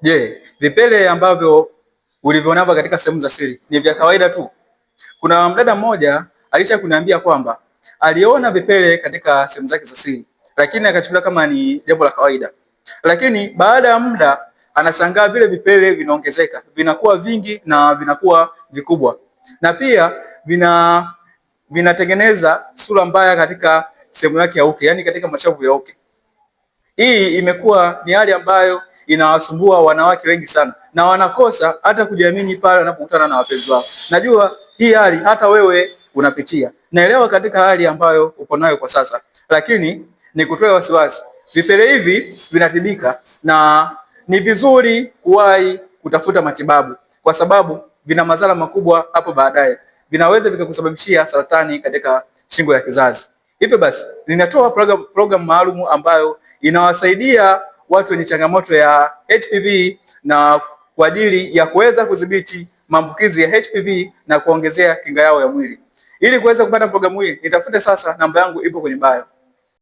Je, vipele ambavyo ulivyonavyo katika sehemu za siri ni vya kawaida tu? Kuna mdada mmoja alisha kuniambia kwamba aliona vipele katika sehemu zake za siri, lakini akachukulia kama ni jambo la kawaida. Lakini baada ya muda anashangaa vile vipele vinaongezeka, vinakuwa vingi na vinakuwa vikubwa, na pia vinatengeneza sura mbaya katika sehemu yake ya uke, yani katika mashavu ya uke. Hii imekuwa ni hali ambayo inawasumbua wanawake wengi sana na wanakosa hata kujiamini pale wanapokutana na wapenzi wao. Najua hii hali hata wewe unapitia, naelewa katika hali ambayo upo nayo kwa sasa, lakini nikutoe wasiwasi, vipele hivi vinatibika na ni vizuri kuwahi kutafuta matibabu kwa sababu vina madhara makubwa hapo baadaye, vinaweza vikakusababishia saratani katika shingo ya kizazi. Hivyo basi ninatoa program maalum ambayo inawasaidia watu wenye changamoto ya HPV na kwa ajili ya kuweza kudhibiti maambukizi ya HPV na kuongezea kinga yao ya mwili. Ili kuweza kupata programu hii, nitafute sasa, namba yangu ipo kwenye bio.